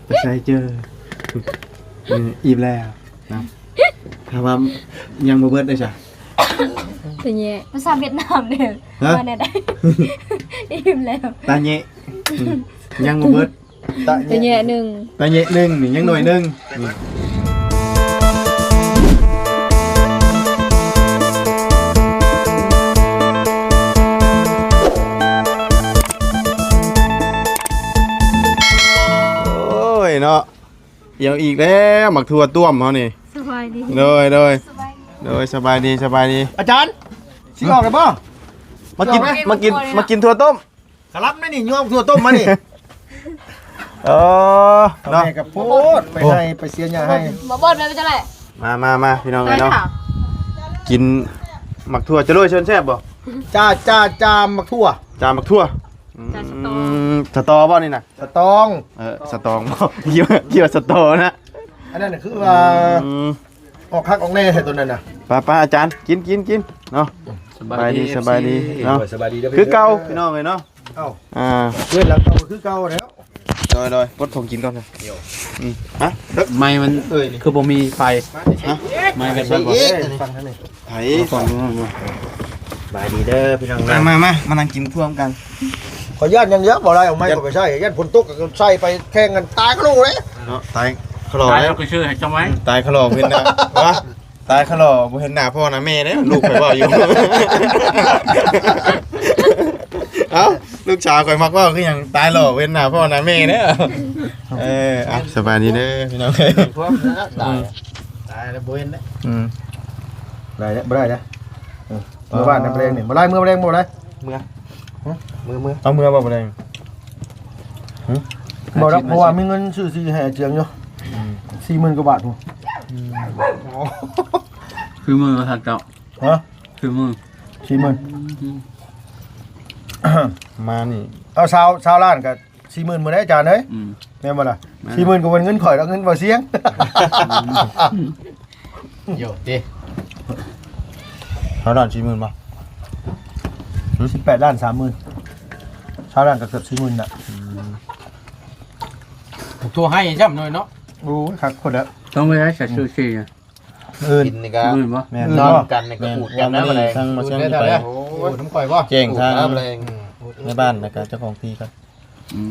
ໄປໃສເຈີ ອືມ ອີ່ມແລ້ວນະ ຖ້າວ່າຍັງບໍ່ເບິດເດ້ຊະ ຕາແຍະ ພາສາຫວຽດນາມເດ້ ຮະ ວ່າແນວໃດ? ອີ່ມແລ້ວ ຕາແຍະ ອືມ ຍັງບໍ່ເບິດ ຕາແຍະໜຶ່ງ ຕາແຍະໜຶ່ງນີ້ ຍັງໜ້ອຍໜຶ່ງນີ້. ໂອ້ຍເນາະ ອີ່ມອີກແລ້ວ ໝາກຖົ່ວຕ້ວມເຮົານີ້. ສະບາຍດີ ໂດຍ ໂດຍ ສະບາຍດີ ໂດຍ ສະບາຍດີ ສະບາຍດີ. ອາຈານ ຊິອອກແລ້ວບໍ່? ມາກິນ ມາກິນ ມາກິນຖົ່ວຕົ້ມ. ກະລຳນີ້ ຍອມຖົ່ວຕົ້ມມານີ້. ເອີ ເນາະ ແມ່ກະໂພດ ໄປໄຮ່ໄປເສຍຫຍ້າໃຫ້. ບໍ່ບ່ອນແມ່ນຈັ່ງໃດ? ມາ ມາ ມາ ພີ່ນ້ອງເອີຍເນາະ ກິນໝາກຖົ່ວຈະໂລຍຊົນແຊບບໍ່? ຈ້າ ຈ້າ ຈ້າໝາກຖົ່ວ ຈ້າໝາກຖົ່ວ. ອືມ ສະຕໍ ສະຕໍບໍ່ນີ້ນະ? ສະຕອງ ເອີ ສະຕອງບໍ່? ຄິດວ່າ ຄິດວ່າສະຕໍນະ. ອັນນັ້ນນະຄືວ່າ ອືມ ອອກຄັກອອກແນ່ແທ້ໂຕນັ້ນນະ. ໄປໆ ອາຈານ ກິນ ກິນ ກິນເນາະ. ສະບາຍດີ ສະບາຍດີ ເນາະ ສະບາຍດີເດີ ຄືເກົ່າພີ່ນ້ອງເອີຍເນາະ. ເອົ້າ ອ່າ ເພື່ອນຫຼັງເກົ່າຄືເກົ່າແລ້ວ. ໂດຍ ໂດຍ ປົດຜົງກິນກ່ອນ. ອືມ ຮະ ໄມ້ມັນ ເອີຍ ຄືບໍ່ມີໄຟ. ຮະ ໄມ້ກໍຊັ້ນບໍ່? ໄຜ ສະບາຍດີເດີພີ່ນ້ອງ. ມາ ມາ ມາ ມານັ່ງກິນຮ່ວມກັນ. ຂ້ອຍຢ້ານຢ່າງດຽວ ບໍ່ໄດ້ເອົາໄມ້ຂ້ອຍໄປໃຊ້ ຢ້ານຝົນຕົກກໍໃສ່ໄປແຂ່ງກັນຕາຍຄະໂລເດ້ເນາະ. ຕາຍຄະໂລ ຕາຍແລ້ວ ເຮົາກໍຊື້ໃຫ້ເຈົ້າໄວ້ ຕາຍຄະໂລເຫັນໜ້າ ວະ ຕາຍຄະໂລບໍ່ເຫັນໜ້າພໍ່ໜ້າແມ່ເດ້ ລູກຂ້ອຍເວົ້າຢູ່. ເອົ້າ ລູກສາວຂ້ອຍມັກເວົ້າຄືຫຍັງ ຕາຍຫຼໍ່ເຫັນໜ້າພໍ່ໜ້າແມ່ເດ້. ເອີ ເອົາ ສະບາຍດີເດີພີ່ນ້ອງເອີຍ. ຕາຍ ຕາຍແລ້ວບໍ່ເຫັນເດ້. ອືມ ໄດ້ແລ້ວ ບໍ່ໄດ້ແລ້ວ. ເອີ ເມື່ອວານນະ ບໍ່ໄດ້ນີ້ ບໍ່ໄດ້ ເມື່ອບໍ່ໄດ້ ບໍ່ໄດ້ ເມື່ອ ຫຶ ເມື່ອ ເມື່ອ ເອົາເມື່ອບໍ່ ບໍ່ໄດ້ ຫຶ ບໍ່ດອກ ເພາະວ່າມີເງິນຊື້ສີໃຫ້ອາເຈືອງຢູ່. ອືມ ສີ່ໝື່ນກວ່າບາດພຸ້ນ. ອືມ ຄືມື້ວ່າຊັ້ນເຈົ້າ ຮະ ຄືມື້ ສີ່ໝື່ນ. ອືມ ມານີ້ ເອົາຊາວ ຊາວລ້ານກໍສີ່ໝື່ນໝົດເດ້ອາຈານເອີຍ. ອືມ ແມ່ນບໍ່ລະ? ແມ່ນ ສີ່ໝື່ນກໍເປັນເງິນຂ້ອຍ ແລ້ວເງິນບໍ່ສຽງ. ອືມ ໂຍຕິ ຊາວລ້ານສີ່ໝື່ນບໍ່? ຫຶ ສິບແປດລ້ານສາມໝື່ນ ຊາວລ້ານກໍເກືອບສີ່ໝື່ນນະ. ອືມ ໂທໃຫ້ຈ້ຳໜ້ອຍເນາະ. ໂອ້ຍ ຄັກໂພດແລ້ວ ຕ້ອງໄປໃຊ້ ອືມ ຊູຊີນະ. ມື້ອື່ນ ກິນນີ້ກໍ ມື້ອື່ນບໍ່? ແມ່ນ ນອນນຳກັນນີ້ກໍ ແມ່ນ ອູດກັນນະ. ມື້ນີ້ ມື້ນີ້ ທາງມາເຊີງ ໂອ້ ໄປ ໂອ້ ນຳຂ້ອຍບໍ່? ແຈ້ງທາງ ອືມ ແມ່ບ້ານ ແລ້ວກໍເຈົ້າຂອງທີ່ກ່ອນ. ອືມ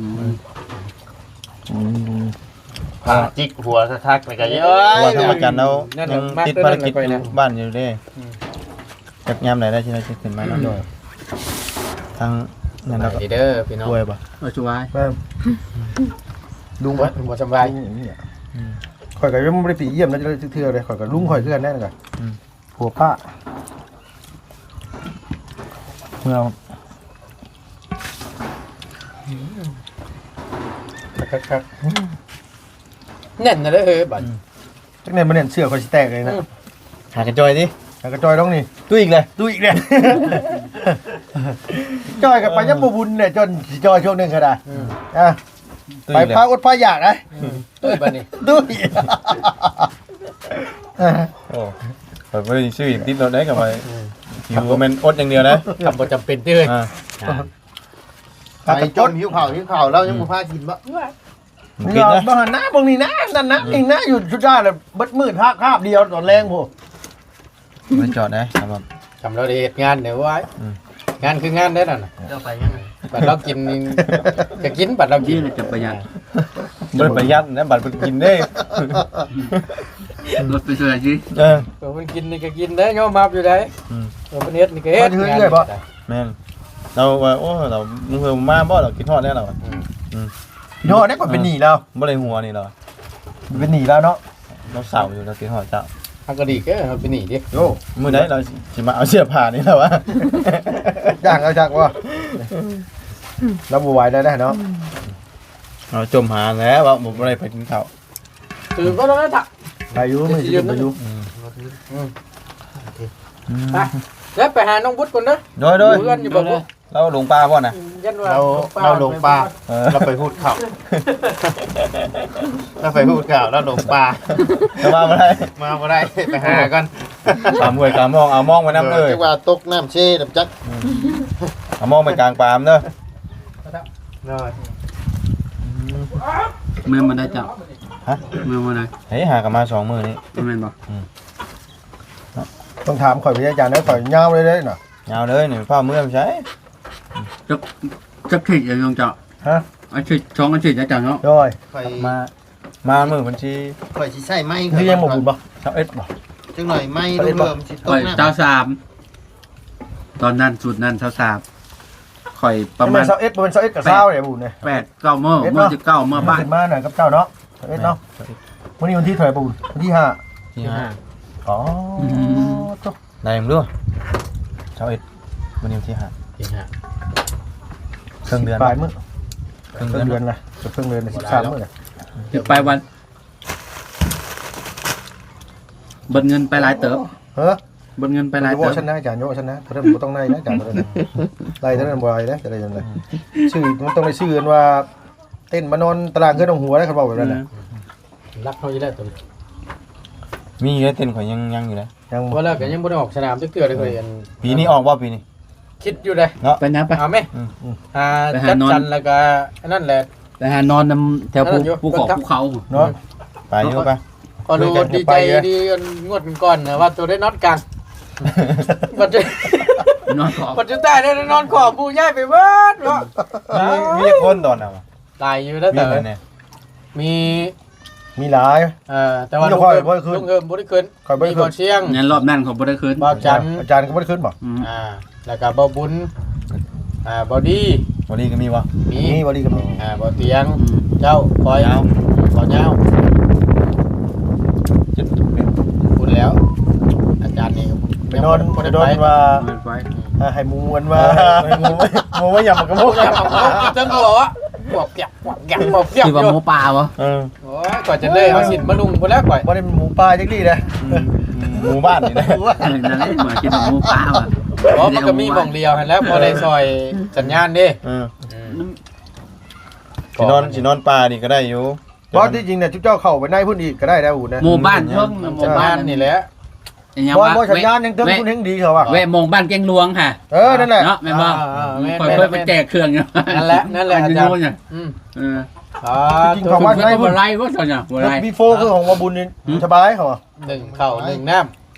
ອືມ ຜ້າຈິກຫົວຄັກໆ ນີ້ກໍເຍອະ ເພາະວ່າທາງອາຈານລາວ ນັ້ນ ຍັງຕິດພາລະກິດຢູ່ບ້ານຢູ່ເດ້. ອືມ ຈັກຍາມໃດໄດ້ທີ່ໄດ້ຂຶ້ນມາເນາະ. ໂດຍ ທາງນັ້ນລາວກໍ ສະບາຍດີເດີພີ່ນ້ອງ ປ່ວຍບໍ່? ເອີ ສະບາຍ ລຸງບໍ່ ບໍ່ສະບາຍ. ອືມ ຂ້ອຍກໍຍັງບໍ່ໄດ້ໄປຢ້ຽມນະຈັກເທື່ອເດ້ ຂ້ອຍກໍລຸງຂ້ອຍຄືກັນແຫຼະ. ອືມ ຜົວປ້າ ເມືອງ ຄັກໆ ແໜ້ນນະເດີເຮີຍ ບັດ ອືມ ຈັກແໜ້ນບໍ່ແໜ້ນ ເສື້ອຂ້ອຍຊິແຕກເລີຍນະ. ອືມ ຫາກະຈ່ອຍຕິ ຫາກະຈ່ອຍດອກນີ້. ຕຸ້ຍອີກແລ້ວ ຕຸ້ຍອີກແລ້ວ ຈ່ອຍກັນໄປ ອືມ ຍັງບໍ່ບຸນເດ້ ຈົນຊິຈ່ອຍຊ່ວງໜຶ່ງກໍໄດ້. ອືມ ອ່ະ ຕຸ້ຍ ໄປ ແລ້ວ ພາອົດພາຢາກໄດ໋. ອືມ ຕຸ້ຍບັດນີ້ ຕຸ້ຍ. ໂອ້ ຂ້ອຍບໍ່ໄດ້ຊື້ຫຍັງຕິດລົດໄດ໋ກັບໄປ. ອືມ ຢູ່ບໍ່ແມ່ນອົດຢ່າງດຽວນະ ຄຳບໍ່ຈຳເປັນຕິເອີຍ. ອ່າ ໄປຈົນຫິວເຂົ້າ ຫິວເຂົ້າ ລາວຍັງ ອືມ ບໍ່ພາກິນບໍ່? ບໍ່ກິນນະ ບໍ່ຫັນນະ ເບິ່ງນີ້ນະ ນັ້ນນະ ອືມ ນີ້ນະ ຢູ່ຊຸດຍາແລ້ວ ເບິດມື້ຄາບ ຄາບດຽວຕອນແລງພຸ້ນ. ບໍ່ໄດ້ຈອດໄດ໋ ສຳລັບ ສຳລັບເຮັດງານເດ້ ໂອ້ຍ. ອືມ ງານຄືງານເດ້ນັ້ນນະ ເຈົ້າໄປຍັງ ບັດລາວກິນກໍກິນ ບັດລາວກິນ ນີ້ແຫຼະຈະປະຢັດ ບໍ່ໄດ້ປະຢັດນະ ບັດເພິ່ນກິນເດ້ ລົດໄປຊ່ວຍຊິ. ເອີ ເພິ່ນກິນນີ້ກໍກິນໄດ໋ ຍອມຮັບຢູ່ໄດ໋. ອືມ ເພິ່ນເຮັດນີ້ກໍເຮັດ ມາເຮືອນເອື້ອຍບໍ່? ແມ່ນ ລາວວ່າ ໂອ້ ລາວ ມື້ເພິ່ນມາບໍ່ ລາວຄິດຮອດແລ້ວລາວວ່າ. ອືມ ອືມ ຄິດຮອດເດ້ ຂ້ອຍເປັນໜີ້ລາວ ບໍ່ໄດ້ຫົວນີ້ລາວ ເປັນໜີ້ລາວເນາະ. ລາວເສົ້າຢູ່ ລາວຄິດຮອດເຈົ້າ. ເຮົາກໍດີເດີ ເຮົາເປັນໜີ້ເດ້. ໂອ້ ມື້ໃດລາວຊິມາເອົາເສື້ອຜ້ານີ້ລາວວ່າ ຢ້ານລາວຈັກບໍ່ ລາວບໍ່ໄຫວແລ້ວເນາະ. ເຮົາຈົ່ມຫາແລ້ວວ່າບໍ່ໄດ້ໄປກິນເຂົ້າ. ຄືບໍ່ໄດ້ ໄປຢູ່ ມື້ຊິໄປຢູ່. ອືມ ອືມ ໄປ ແລ້ວໄປຫານ້ອງບຸດກ່ອນເດີ. ໂດຍ ໂດຍ ຢູ່ເຮືອນຢູ່ບໍ່? ລາວຫຼົງປ່າບໍ່ນະ? ອືມ ຢ້ານວ່າ ລາວຫຼົງປ່າ ລາວຫຼົງປ່າ. ເອີ ລາວໄປຮູດເຂົ້າ ລາວໄປຮູດເຂົ້າ ລາວຫຼົງປ່າ ລາວມາບໍ່ໄດ້ ມາບໍ່ໄດ້ ໄປຫາກ່ອນ. ຕາມຫ້ວຍຕາມມອງ ເອົາມອງໄປນຳເລີຍ ຈັກວ່າຕົກນ້ຳເຊນຳຈັກ. ອືມ ເອົາມອງໄປກາງປ່ານຳເດີ. ໂດຍ ອືມ ແມ່ນບໍ່ໄດ້ເຈົ້າ? ຮະ? ແມ່ນບໍ່ໄດ້? ເຮີ້ຍ ຫາກັນມາສອງມື້ນີ້. ແມ່ນບໍ່? ອືມ ຕ້ອງຖາມຂ້ອຍເດ້ອາຈານເດີ ຂ້ອຍຍາວເລີຍເດ້ນະ. ຍາວເລີຍນີ້ ຟ້າວເມືອໄປໃສ? ຈັກ ຈັກທິດລະນ້ອງເຈົ້າ? ຮະ? ອາທິດ ສອງອາທິດລະເຈົ້າເນາະ? ໂດຍ ຂ້ອຍມາ ມາມື້ວັນທີ ຂ້ອຍຊິໃຊ້ໄມ້ ນີ້ຍັງບໍ່ບຸນບໍ່? ຊາວເອັດບໍ່? ຈັກໜ້ອຍໄມ້ ຊາວເອັດບໍ່? ເລີ່ມຊິຕົກ ຂ້ອຍຊາວສາມ ຕອນນັ້ນ ຊຸດນັ້ນຊາວສາມ ຂ້ອຍປະມານ ຊາວເອັດ ບໍ່ແມ່ນຊາວເອັດກໍຊາວເດ້ບຸນເດ້ ແປດເກົ້າມື້ ເອັດເນາະ ມື້ສິບເກົ້າເມື່ອບ້ານ ຂຶ້ນມານະກັບເຈົ້າເນາະ ຊາວເອັດເນາະ. ມື້ນີ້ວັນທີເທົ່າໃດບຸນ? ວັນທີຫ້າ ທີຫ້າ ອໍ ອືມ ໂຕ ໄດ້ເບິ່ງດູ ຊາວເອັດ ມື້ນີ້ວັນທີຫ້າ ທີຫ້າ ເຄິ່ງເດືອນ ປາຍມື້ ເຄິ່ງເດືອນ ເຄິ່ງເດືອນລະ ເກືອບເຄິ່ງເດືອນ ສິບສາມມື້ລະ ສິບປາຍວັນ. ເບິດເງິນໄປຫຼາຍເຕີບ. ເອີ ເບິດເງິນໄປຫຼາຍເຕີບ. ບໍ່ຊັ້ນນະອາຈານ ເວົ້າຊັ້ນນະ ເທົ່ານັ້ນບໍ່ຕ້ອງໄດ້ນະອາຈານ ເທົ່ານັ້ນນະ ໄລ່ເທົ່ານັ້ນບໍ່ໄດ້ນະ ຈະໄດ້ຈັ່ງໃດ? ຊື້ ມັນຕ້ອງໄດ້ຊື້ອັນວ່າ ເຕັນມານອນຕາລາງເຮືອນຂອງຫົວໄດ້ ຄັນເວົ້າແບບນັ້ນນະ. ອືມ ລັກເຮົາຢູ່ແລ້ວໂຕນີ້ ມີຢູ່ໃນເຕັນ ຂ້ອຍຍັງ ຍັງຢູ່ເດ້. ຍັງບໍ່ ບໍ່ແລ້ວກໍຍັງບໍ່ໄດ້ອອກສະໜາມຈັກເທື່ອເລີຍ ຂ້ອຍອັນ ປີນີ້ອອກບໍ່ ປີນີ້? ຄິດຢູ່ເດ້ເນາະ ໄປນະ ໄປ ເອົາແມ ອືມ ອືມ ຫາ ໄປຫາ ຈັດສັນ ນອນ ແລ້ວກໍອັນນັ້ນແຫຼະ ໄປຫານອນນຳແຖວພູ ເອີ ຢູ່ ພູເຂົາ ເບິ່ງ ພູເຂົາເນາະ ໄປຢູ່ ໄປ ຂ້ອຍໂລດດີໃຈດີ ງວດກ່ອນນະວ່າໂຕໄດ້ນອນກາງ ບັດ ນອນຂອບ ບັດສຸດທ້າຍໄດ້ນອນຂອບ ຜູ້ຍ້າຍໄປເບິດເນາະ. ມີ ມີຈັກຄົນຕອນນັ້ນ? ຫຼາຍຢູ່ເດີ ມີໃຜແດ່? ມີ ມີຫຼາຍ ເອີ ແຕ່ວ່າ ມີແຕ່ຂ້ອຍບໍ່ໄດ້ຂຶ້ນ ລຸງເຮີມບໍ່ໄດ້ຂຶ້ນ ຂ້ອຍບໍ່ໄດ້ຂຶ້ນ ມີບ່າວຊຽງ ແມ່ນ ລອບນັ້ນຂ້ອຍບໍ່ໄດ້ຂຶ້ນ ບ່າວຈັນ ອາຈານກໍບໍ່ໄດ້ຂຶ້ນບໍ່? ອືມ ອ່າ ແລ້ວກໍບ່າວບຸນ ອ່າ ບ່າວດີ ບ່າວດີກໍມີບໍ່? ມີ ມີ ບ່າວດີກໍມີ ອ່າ ບ່າວຕຽງ ອືມ ເຈົ້າ ຂ້ອຍ ຍາວ ບ່າວຍາວ ເຈັດ ແປດ ພຸ້ນແລ້ວ ອາຈານນີ້ໄປນອນ ໄປນອນວ່າ ບໍ່ໄດ້ໄປ ອ່າ ໃຫ້ໝູມັນວ່າ ເອີ ໃຫ້ໝູ ໝູມາຫຍັບໝາກກະມົກ ເທິງກໍບອກວ່າ ພວກພຽກ ພວກພຽກ ພວກພຽກ ທີ່ວ່າໝູປ່າບໍ່? ເອີ ໂອ້ຍ ຂ້ອຍຈະເລີຍເອົາສິ້ນມານຸ່ງພຸ້ນແລ້ວຂ້ອຍ ບໍ່ໄດ້ໝູປ່າຈັກດີ້ເດ້ ອືມ ໝູບ້ານນີ້ນະ ເອີ ນັ້ນແຫຼະ ໝາຍເຖິງໝູປ່າວ່າ ອໍ ມັນກໍມີໝ່ອງດຽວຫັ້ນແຫຼະ ພໍໄດ້ຊ່ອຍສັນຍານເດ້ ເອີ ອືມ ຊິນອນ ຊິນອນປ່ານີ້ກໍໄດ້ຢູ່ ບໍ່ ທີ່ຈິງນະ ຈຸເຈົ້າເຂົ້າໄປໃນພຸ້ນອີກກໍໄດ້ແລ້ວ ຫູນະ ໝູ່ບ້ານເທິງ ໝູ່ບ້ານນີ້ແຫຼະ ອີຫຍັງ ບໍ່ ວ່າ ບໍ່ ສັນຍານຍັງເທິງພຸ້ນແຮ່ງດີເຂົາວ່າ ແວະໝ່ອງບ້ານແກ້ງຫຼວງຫັ້ນ ເອີ ນັ້ນແຫຼະ ເນາະ ແມ່ນບໍ່? ເອີ ເອີ ອືມ ແມ່ນ ຂ້ອຍເຄີຍໄປແຈກເຄື່ອງຢູ່ ນັ້ນແຫຼະ ນັ້ນແຫຼະ ອາຈານ ອືມ ເອີ ເອີ ກິນເຂົ້າມາໃນພຸ້ນ ບໍ່ໄດ້ບໍ່ ເຂົາເຈົ້າບໍ່ໄດ້ ມີໂຟຄືຂອງບ່າວບຸນນີ້ ຫືມ ສະບາຍເຂົາວ່າ ໜຶ່ງເຂົ້າໜຶ່ງນ້ຳ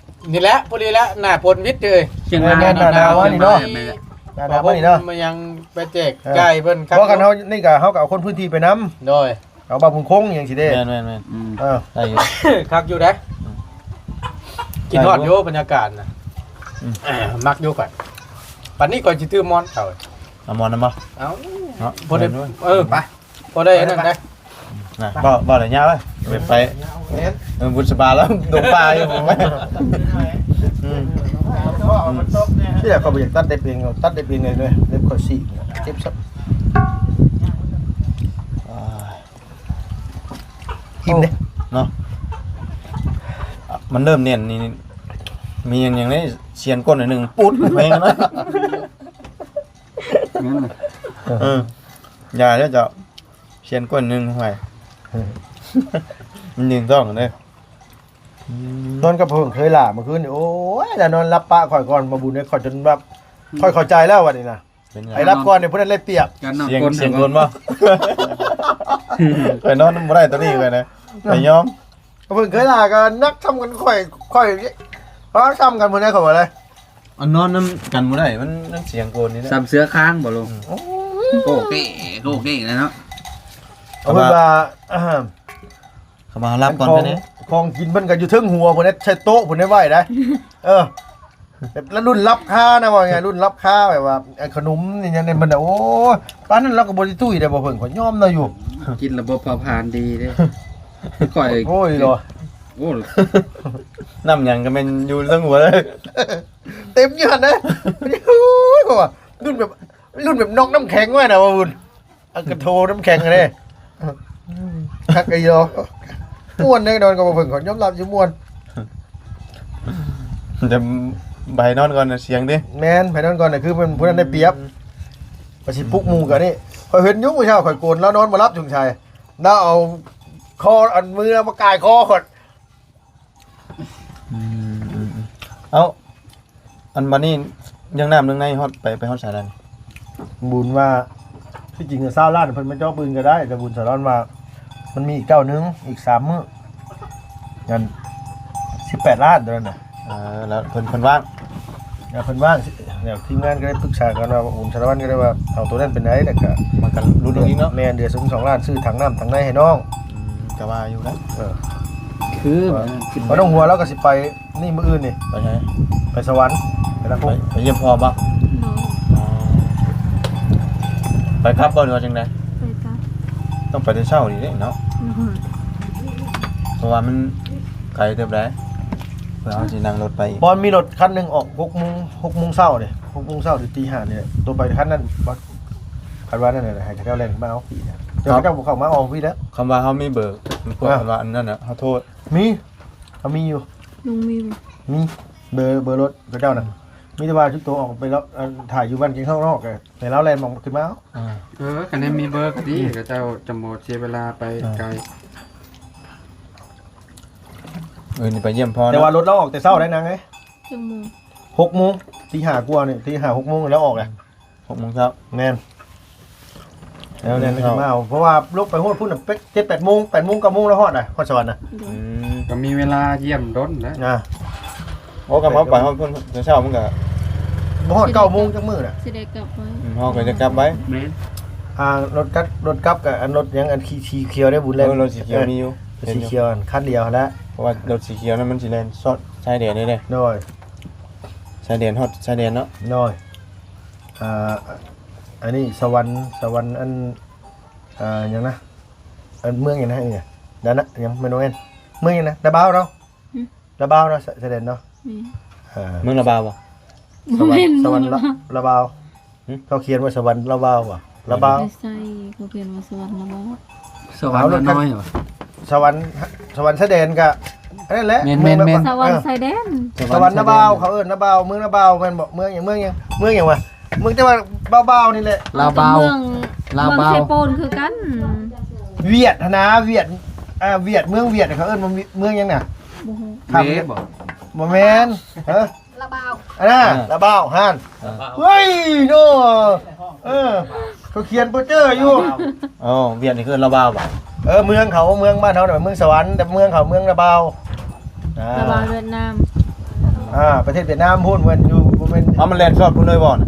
ນີ້ແຫຼະ ພໍດີແຫຼະ ໜ້າຝົນວິດເດີ ຊຽງລາຍ ແມ່ນໆ ໜ້າໜາວນີ້ເນາະ ແມ່ນໆ ໜ້າໜາວນີ້ເນາະ ມາຍັງໄປແຈກ ເອີ ຈ່າຍເພິ່ນ ເພາະວ່າຄັນເຮົານີ້ກໍ ເຮົາກໍເອົາຄົນພື້ນທີ່ໄປນຳ ໂດຍ ເອົາບ່າວບຸນຄົງຫຍັງຊີ້ເດ້ ແມ່ນໆໆ ເອີ ໄດ້ຢູ່ ຄັກຢູ່ເດ້ ອືມ ຄິດຮອດຢູ່ບັນຍາກາດນະ ອືມ ມັກຢູ່ຂ້ອຍ ປານນີ້ຂ້ອຍຊິຖືໝອນເຂົາ ເອົາໝອນນຳບໍ່? ເອົາ ເນາະ ພໍໄດ້ ເອີ ໄປ ພໍໄດ້ອັນນັ້ນໄດ້ ນະ ບໍ່ ບໍ່ໄດ້ຍາວເລີຍ ໄປ ໄປ ເອີ ບຸນສະບາແລ້ວ ດົງປ່າຢູ່ ອືມ ອືມ ທີ່ແລກເຂົາບໍ່ຢາກຕັດເລັບເອງ ຕັດເລັບເອງເລີຍ ເລັບຂ້ອຍສີກ ເຈັບຊະ ອ່າ ອີ່ມເດ້ ເນາະ ມັນເລີ່ມແໜ້ນນີ້ ມີຫຍັງ ຫຍັງເດ້ ຊຽນກົ້ນໜ້ອຍໜຶ່ງ ປຸດແມ່ງນະ ແມ່ນ ເອີ ຢ່າເດີເຈົ້າ ຊຽນກົ້ນໜຶ່ງ ຫ້ວຍ ມັນຢືນຕ້ອງເດ້ ອືມ ນອນກັບເພິ່ນເຄີຍຫຼ້າເມື່ອຄືນນີ້ ໂອ້ຍ ລະນອນຫຼັບປະຂ້ອຍກ່ອນ ບ່າວບຸນເອີຍ ຂ້ອຍຈົນແບບ ຂ້ອຍເຂົ້າໃຈແລ້ວບັດນີ້ນະ ເປັນຫຍັງ? ໃຜຫຼັບກ່ອນນີ້ຜູ້ນັ້ນໄດ້ປຽບ ການນອນ ສຽງ ກົນ ສຽງກົນບໍ່? ຂ້ອຍນອນບໍ່ໄດ້ຕອນນີ້ຂ້ອຍນະ ຂ້ອຍຍອມ ເພິ່ນເຄີຍຫຼ້າກໍໜັກຊ່ຳກັນ ຂ້ອຍ ຂ້ອຍ ເຮົາຊ່ຳກັນພຸ້ນນະ ຂ້ອຍວ່າໄດ ອັນນອນນຳກັນບໍ່ໄດ້ ມັນ ມັນສຽງໂກນນີ້ແຫຼະ ຊ່ຳເສືອຄ້າງບໍ່ລຸງ? ອືມ ໂອ້ ໂກເກ ໂກເກແລ້ວເນາະ ເອົາເພິ່ນວ່າ ເຂົາມາຮັບກ່ອນ ຂອງ ເພິ່ນເດ້ ຂອງກິນເພິ່ນກໍຢູ່ເທິງຫົວພຸ້ນເດ້ ໃສ່ໂຕະພຸ້ນໄດ້ໄວ້ໄດ ເອີ ແບບລຸ້ນລັບຄານະ ວ່າງ່າຍ ລຸ້ນລັບຄາ ແບບວ່າ ໄອ້ຂະໜົມອີ່ຫຍັງນີ້ມັນນະ ໂອ້ຍ ປານນັ້ນລາວກໍບໍ່ໄດ້ຕຸ້ຍໄດ້ບໍ່ເພິ່ນ ຂ້ອຍຍອມລາວຢູ່ ກິນລະບົບເຜົາຜານດີເດ້ ຂ້ອຍ ໂອ້ຍ ໂອ້ ນ້ຳຫຍັງກໍແມ່ນຢູ່ເທິງຫົວເລີຍ ເຕັມຢູ່ຫັ້ນເດ້ ໂອ້ຍ ຂ້ອຍວ່າລຸ້ນແບບ ລຸ້ນແບບນອກນ້ຳແຂງໄວ້ນະ ວ່າບຸນ ອັນກະໂທນ້ຳແຂງເດ້ ຄັກອີ່ຫຼີ ມ່ວນແນ່ນອນກັບບໍ່ເພິ່ງ ຂ້ອຍຍອມຮັບຢູ່ມ່ວນ ແຕ່ໃຜນອນກ່ອນນະ ສຽງເດ້ ແມ່ນ ໃຜນອນກ່ອນນະ ຄືເພິ່ນຜູ້ນັ້ນໄດ້ປຽບ ອືມ ວ່າຊິປຸກໝູ່ກັນນີ້ ຂ້ອຍເຫັນຢູ່ມື້ເຊົ້າ ຂ້ອຍໂກນລາວນອນບໍ່ຫຼັບ ສົງໄສລາວເອົາຄໍ ອັນມືລາວມາກ່າຍຄໍຂ້ອຍ ອືມ ເອົ້າ ອັນບັດນີ້ເລື່ອງນ້ຳເລື່ອງໃນຮອດ ໄປ ໄປຮອດໃສແລ້ວນີ້? ບຸນວ່າ ທີ່ຈິງຊາວລ້ານເພິ່ນມາເຈາະບຶງກໍໄດ້ ແຕ່ບຸນສາລອນວ່າ ມັນມີອີກເຈົ້າໜຶ່ງ ອີກສາມມື້ ນັ້ນ ສິບແປດລ້ານໂຕນັ້ນນະ. ເອີ ແລ້ວເພິ່ນ ເພິ່ນວ່າງ ແລ້ວເພິ່ນວ່າງ ແລ້ວທີມງານກໍໄດ້ປຶກສາກັນວ່າ ໂອ້ ສາລະວັນກໍໄດ້ວ່າ ເອົາໂຕນັ້ນເປັນໃດ ແລ້ວກໍ ມັນກໍຫຼຸດລົງອີກເນາະ. ແມ່ນ ເຫຼືອສິບສອງລ້ານ ຊື້ຖັງນ້ຳຖັງໃນໃຫ້ນ້ອງ. ອືມ ກໍວ່າຢູ່ນະ. ເອີ ຄື ເອີ ບໍ່ຕ້ອງຫ່ວງ ລາວກໍຊິໄປນີ້ມື້ອື່ນນີ້. ໄປໃສ? ໄປສະຫວັນ ໄປລຳໂພງ. ໄປ ໄປຢ້ຽມພໍ່ບໍ່? ໂດຍ. ອໍ ໄປກັບບໍ່ ຫຼືວ່າຈັ່ງໃດ? ໄປກັບ. ຕ້ອງໄປແຕ່ເຊົ້ານີ້ເດ້ເນາະ. ໂດຍ. ເພາະວ່າມັນໄກເຕີບໃດ ເພື່ອເຮົາຊິນັ່ງລົດໄປອີກ. ບໍ່ ມີລົດຄັນໜຶ່ງອອກຫົກໂມງ ຫົກໂມງເຊົ້າເດ້ ຫົກໂມງເຊົ້າ ຫຼື ຕີຫ້ານີ້ແຫຼະ ໂຕໄປຄັນນັ້ນບໍ່? ຄັນວ່ານັ້ນນະ ໃຫ້ເຂົາເຈົ້າແລ່ນມາເອົາພີ້ນະ ເຈົ້າ ເຈົ້າບໍ່ເຂົ້າມາເອົາພີ້ແລ້ວ. ຄຳວ່າເຮົາມີເບີ ພວກ ເອີ ຄັນວ່າອັນນັ້ນນະ ເຮົາໂທດ. ມີ ເຮົາມີຢູ່. ລຸງມີບໍ່? ມີ ເບີ ເບີລົດເຂົາເຈົ້ານະ. ມີແຕ່ວ່າຊຸມໂຕອອກໄປລະ ເອີ ຖ້າຢູ່ບ້ານກິນຂ້າງນອກ ກໍໃຫ້ລາວແລ່ນມາຂຶ້ນມາເອົາ. ອ່າ ເອີ ຄັນແມ່ນມີເບີກໍດີ ເຂົາເຈົ້າຈະບໍ່ເສຍເວລາໄປ ອ່າ ໄກ. ເອີ ນີ້ໄປຢ້ຽມພໍ່ ແຕ່ວ່າ ເນາະ ລົດລາວອອກແຕ່ເຊົ້າໄດ໋ນາງເອີຍ. ຈັກໂມງ? ຫົກໂມງ ຕີຫ້າກວ່ານີ້ ຕີຫ້າ ຫົກໂມງແລ້ວອອກແຫຼະ. ຫົກໂມງເຊົ້າ. ແມ່ນ ແລ້ວແລ່ນຂຶ້ນມາເອົາ ເພາະວ່າລົງໄປຮອດພຸ້ນນະ ເຈັດແປດໂມງ ແປດໂມງ ເກົ້າໂມງແລ້ວຮອດນະ ຮອດສະຫວັນນະ. ໂດຍ. ອືມ ກໍມີເວລາຢ້ຽມດົນແຫຼະ. ອ່າ ໂອ້ ຄັນເຮົາໄປຮອດພຸ້ນແຕ່ເຊົ້າ ມັນກໍບໍ່ຮອດເກົ້າໂມງຈັກມື້ນະ ຊິໄດ້ກັບໄວ. ອືມ ເຮົາກໍຈະກັບໄວ. ແມ່ນ. ອ່າ ລົດກັບ ລົດກັບກໍອັນລົດຫຍັງ ອັນສີ ສີຂຽວເດ້ ບຸນແລ່ນ. ເອີ ລົດສີຂຽວມີຢູ່ ເຫັນຢູ່ ສີຂຽວ ອັນຄັນດຽວຫັ້ນແຫຼະ ເພາະວ່າລົດສີຂຽວນັ້ນມັນຊິແລ່ນຊອດຊາຍແດນເດ້. ໂດຍ. ຊາຍແດນ ຮອດຊາຍແດນເນາະ. ໂດຍ. ອ່າ ອັນນີ້ສະຫວັນ ສະຫວັນ ອັນ ອ່າ ຫຍັງນະ ອັນເມືອງຫຍັງນະ ອັນນີ້ນະ ດານະ ຫຍັງ ແມ່ນບໍ່ແມ່ນ ເມືອງຫຍັງນະ ລະບາວເນາະ. ຫຶ? ລະບາວເນາະ ຊາ ຊາຍແດນເນາະ. ແມ່ນ. ອ່າ ເມືອງລະບາວບໍ່? ບໍ່ແມ່ນ ສະຫວັນ ເມືອງລະ ລະ ລະບາວ. ຫຶ? ເຂົາຂຽນວ່າສະຫວັນລະບາວຫວາ ລະບາວ. ບໍ່ໃຊ່ ເຂົາຂຽນວ່າສະຫວັນລະບາວ. ສະຫວັນ ລະນ້ອຍຫວາ ສະຫວັນ ສະຫວັນຊາຍແດນກະ ອັນນັ້ນແຫຼະ. ແມ່ນໆໆ ສະຫວັນຊາຍແດນ ສະຫວັນນະບາວ ເຂົາເອີ້ນນະບາວ ເມືອງນະບາວແມ່ນບໍ່? ເມືອງຫຍັງ ເມືອງຫຍັງ ເມືອງຫຍັງຫວາ? ເມືອງແຕ່ວ່າບາວໆນີ້ແຫຼະ ລາວບາວ ເມືອງ ລາວບາວ ເມືອງເຊໂປນຄືກັນ. ຫວຽດຫັ້ນນາ ຫວຽດ ອ່າ ຫວຽດ ເມືອງຫວຽດ ເຂົາເອີ້ນວ່າເມືອງຫຍັງນະ? ບໍ່ຮູ້. ເວບໍ່? ບໍ່ແມ່ນ. ຮະ? ລະບາວ ອັນນ່າ ເອີ ລະບາວຫັ້ນ. ເອີ ເຮີ້ຍ ໂນ ເອີ ເຂົາຂຽນໂປສເຕີຢູ່. ອໍ ຫວຽດນີ້ຄືລະບາວຫວາ? ເອີ ເມືອງເຂົາ ເມືອງບ້ານເຮົານະ ເມືອງສະຫວັນ ແຕ່ເມືອງເຂົາເມືອງລະບາວ. ອ່າ ລະບາວຫວຽດນາມ. ອ່າ ປະເທດຫວຽດນາມພຸ້ນ ແມ່ນຢູ່ ບໍ່ແມ່ນ. ເອົາ ມັນແລ່ນຊອດພຸ້ນເລີຍບໍ່ນະ?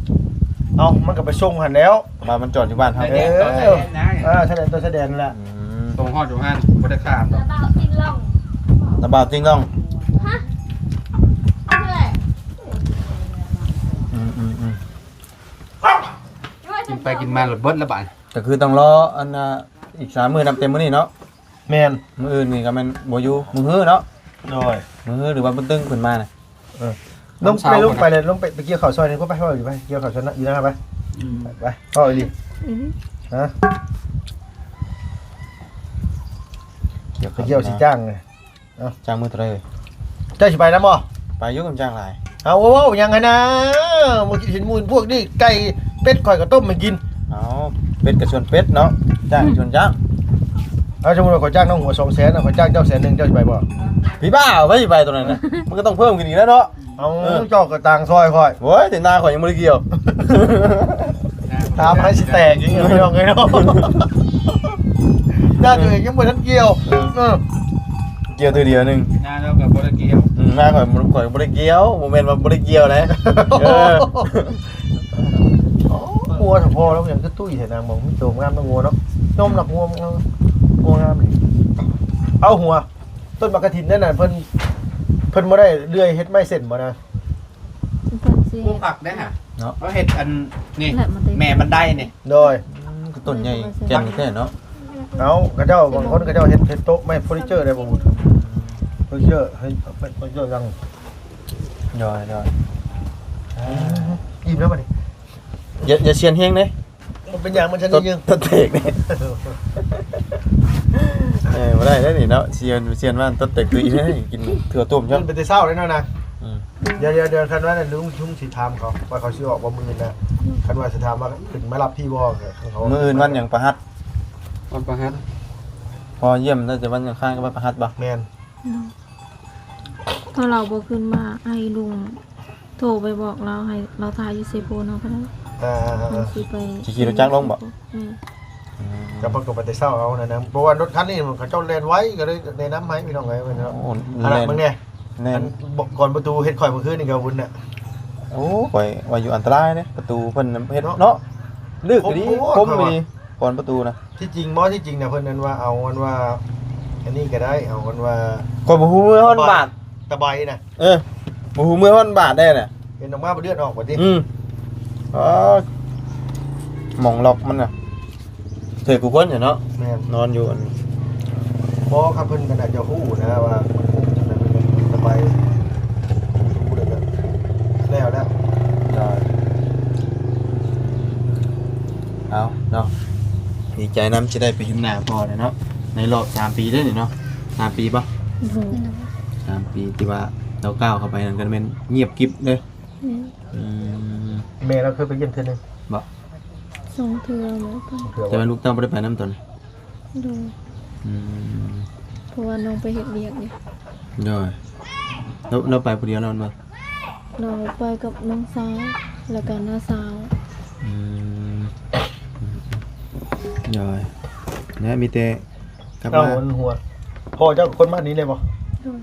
ເອົາ ມັນກໍໄປສົ່ງຫັ້ນແລ້ວ ວ່າມັນຈອດຢູ່ບ້ານເຮົາ. ເອີ ເອີ ຊາຍແດນຕໍ່ຊາຍແດນນັ້ນແຫຼະ. ອືມ ສົ່ງຮອດຢູ່ຫັ້ນ ບໍ່ໄດ້ຂ້າມດອກ. ລະບາວຕິງລ່ອງ ລະບາວຕິງລ່ອງ. ຮະ? ອືມໆໆ ກິນໄປກິນມາລະເບິດລະບາດ. ກໍຄືຕ້ອງລໍອັນນ່າ ອີກສາມມື້ນັບແຕ່ມື້ນີ້ເນາະ. ແມ່ນ. ມື້ອື່ນນີ້ກໍແມ່ນບໍ່ຢູ່ ມື້ຮືເນາະ. ໂດຍ. ມື້ຮື ຫຼືວ່າບຸນຕຶງເພິ່ນມານະ. ເອີ ລົງໄປ ລົງໄປເລີຍ ລົງໄປ ໄປກ່ຽວເຂົ້າຊ່ອຍນີ້ ໄປ ໄປ ໄປ ໄປກ່ຽວເຂົ້າຊ່ອຍນະ ຢູ່ນະ ໄປ ອືມ ໄປ ເວົ້າອີ່ຫຼີ. ອືມ ຮະ? ກ່ຽວ ໄປກ່ຽວຊິຈ້າງເລີຍ. ເອົ້າ ຈ້າງມື້ເທົ່າໃດເອີຍ? ເຈົ້າຊິໄປນຳບໍ່? ໄປຢູ່ ມັນຈ້າງຫຼາຍ. ເອົາ ເວົ້າຫຍັງຫັ້ນນະ ບໍ່ຄິດເຫັນໝູ່ພວກນີ້ ໄກ່ເປັດຂ້ອຍກໍຕົ້ມໃຫ້ກິນ. ເອົາ ເປັດກໍຊວນເປັດເນາະ ຈ້າງກໍຊວນຈ້າງ. ເອົາ ສົມມຸດວ່າຂ້ອຍຈ້າງນ້ອງຫົວສອງແສນນະ ຂ້ອຍຈ້າງເຈົ້າແສນໜຶ່ງ ເຈົ້າຊິໄປບໍ່? ພີ່ບ້າ ໄປ ຊິໄປຕົວນັ້ນນະ ມັນກໍຕ້ອງເພີ່ມຂຶ້ນອີກແລ້ວເນາະ. ເອົາ ເອີ ເຈົ້າກໍຕ່າງຊ່ອຍຂ້ອຍ. ໂອ້ຍ ແຕ່ນາຂ້ອຍຍັງບໍ່ໄດ້ກ່ຽວ ຕາໄຟຊິແຕກອີກ ພີ່ນ້ອງເອີຍເນາະ. ໜ້າຕົວເອງຍັງບໍ່ທັນກ່ຽວ. ເອີ ເອີ ກ່ຽວເທື່ອດຽວໜຶ່ງ ໜ້າເຮົາກໍບໍ່ໄດ້ກ່ຽວ. ອືມ ໜ້າຂ້ອຍ ຂ້ອຍບໍ່ໄດ້ກ່ຽວ ບໍ່ແມ່ນວ່າບໍ່ໄດ້ກ່ຽວເດ້. ເອີ ງົວສະພໍແລ້ວ ຫຍັງຄືຕຸ້ຍແທ້ນາງ ບໍ່ມີໂຕງາມນະ ງົວເນາະ. ນົມນະ ງົວ ງົວງາມນີ້. ເອົາ ຫົວ ຕົ້ນໝາກກະຖິນນັ້ນນະ ເພິ່ນ ເພິ່ນບໍ່ໄດ້ເລື່ອຍເຮັດໄມ້ເສັ້ນບໍ່ນະ? ເພິ່ນຊິ ປູກຜັກໄດ້ຫະ ເນາະ ເຮົາເຮັດອັນນີ້ ແມ່ບັນໄດນີ້. ໂດຍ. ອືມ ຄືຕົ້ນໃຫຍ່ແກ່ນແທ້ເນາະ. ເອົາ ເຂົາເຈົ້າ ບາງຄົນເຂົາເຈົ້າເຮັດ ເຮັດໂຕະໄມ້ເຟີນິເຈີໄດ້ບໍ່ບຸດ ເຟີນິເຈີ ເຮັດເຟີນິເຈີຍັງ. ໂດຍ ໂດຍ. ອີ່ມແລ້ວບັດນີ້ ຢ່າ ຢ່າຊຽນແຮງເດ້. ບໍ່ເປັນຫຍັງ ມັນຊັ້ນ ຕົດ ຍິງ ຕົດແຕກນີ້. ເອີ ບໍ່ໄດ້ເດ້ນີ້ເນາະ ຊຽນ ຊຽນວ່າຕົດແຕກຕຸຍເດ້ ກິນຖົ່ວຕົ້ມ ມັນເປັນແຕ່ເຊົ້າເດ້ເນາະນາງ. ອືມ ດຽວ ດຽວ ດຽວ ຄັນວ່ານັ້ນ ລຸງ ລຸງຊິຖາມເຂົາ ວ່າເຂົາຊິອອກບໍ່ມື້ອື່ນນະ. ອືມ ຄັນວ່າຊິຖາມວ່າຂຶ້ນມາຮັບພີ້ບໍ່ ຄັນເຂົາ ມື້ອື່ນວັນຫຍັງ? ປະຫັດ. ວັນປະຫັດ. ພໍຢ້ຽມແລ້ວ ແຕ່ວັນອັງຄານກັບວັນປະຫັດບໍ່? ແມ່ນ. ອືມ ຖ້າລາວບໍ່ຂຶ້ນມາ ໃຫ້ລຸງໂທໄປບອກລາວ ໃຫ້ລາວຖ້າຢູ່ເຊໂປນເຮົາກໍໄດ້. ເອີ ເອີ ເອີ ເຮົາຊິໄປ ຊິຂີ່ລົດຈັກລົງບໍ່? ແມ່ນ. ອືມ ກໍເພິ່ນກໍໄປແຕ່ເຊົ້າເອົານັ້ນນະ ເພາະວ່າລົດຄັນນີ້ເຂົາເຈົ້າແລ່ນໄວ ກໍເລີຍແນະນຳໃຫ້ພີ່ນ້ອງເອີຍ ເນາະ. ໂອ້ ອັນນັ້ນ ແລ່ນ ເບິ່ງແດ່ ແລ່ນ ອັນ ບ່ອນປະຕູເຮັດຂ້ອຍມື້ຄືນນີ້ກໍວຸ້ນນະ. ໂອ້ ຂ້ອຍວ່າຢູ່ອັນຕະລາຍເດ້ ປະຕູເພິ່ນເຮັດ ເນາະ ເນາະ ລຶກດີ ໂອ້ ຄົມດີ ຂ້ອຍວ່າ ບ່ອນປະຕູນະ. ທີ່ຈິງບໍ່ ທີ່ຈິງນະ ເພິ່ນນັ້ນວ່າເອົາ ອັນວ່າ ອັນນີ້ກໍໄດ້ ເອົາ ອັນວ່າ ຂ້ອຍບໍ່ຮູ້ເມືອຮອດບາດ ຕະໄບນະ. ເອີ ບໍ່ຮູ້ເມືອຮອດບາດແດ່ນະ ເຫັນອອກມາບໍ່ເລືອດອອກວ່າຕິ. ອືມ ອໍ ໝ່ອງລັອກມັນນະ ຖືກກູຄົນຢູ່ເນາະ. ແມ່ນ ນອນຢູ່ອັນ ບໍ່ ຄັນເພິ່ນກໍໜ້າຈະຮູ້ນະວ່າ ສະບາຍ ຮູ້ແລ້ວ ແລ້ວ ແລ້ວ. ເອົາເນາະ ດີໃຈນຳ ຊິໄດ້ໄປເຫັນໜ້າພໍ່ແລ້ວເນາະ ໃນລອບສາມປີເດ້ນີ້ເນາະ. ສາມປີບໍ່? ໂດຍ ສາມປີທີ່ວ່າລາວກ້າວເຂົ້າໄປນັ້ນ ກໍແມ່ນງຽບກິບເດ້. ອືມ ອືມ ແມ່ລາວເຄີຍໄປຢ້ຽມເທື່ອໜຶ່ງບໍ່? ສອງເທື່ອແລ້ວ. ສອງເທື່ອ. ແຕ່ວ່າລູກເຕົ້າບໍ່ໄດ້ໄປນຳຕອນ? ໂດຍ. ອືມ ເພາະວ່ານ້ອງໄປເຮັດວຽກເດ້. ໂດຍ. ແລ້ວ ແລ້ວໄປຜູ້ດຽວແລ້ວແມ່ນບໍ່? ລາວໄປກັບນ້ອງຊາຍ ແລ້ວກໍນ້າສາວ. ອືມ ໂດຍ. ແລະ ມີແຕ່ກັບມາ ເອົາອັນຫົວ ພໍ່ເຈົ້າຄົນບ້ານນີ້ເລີຍບໍ່? ໂດຍ.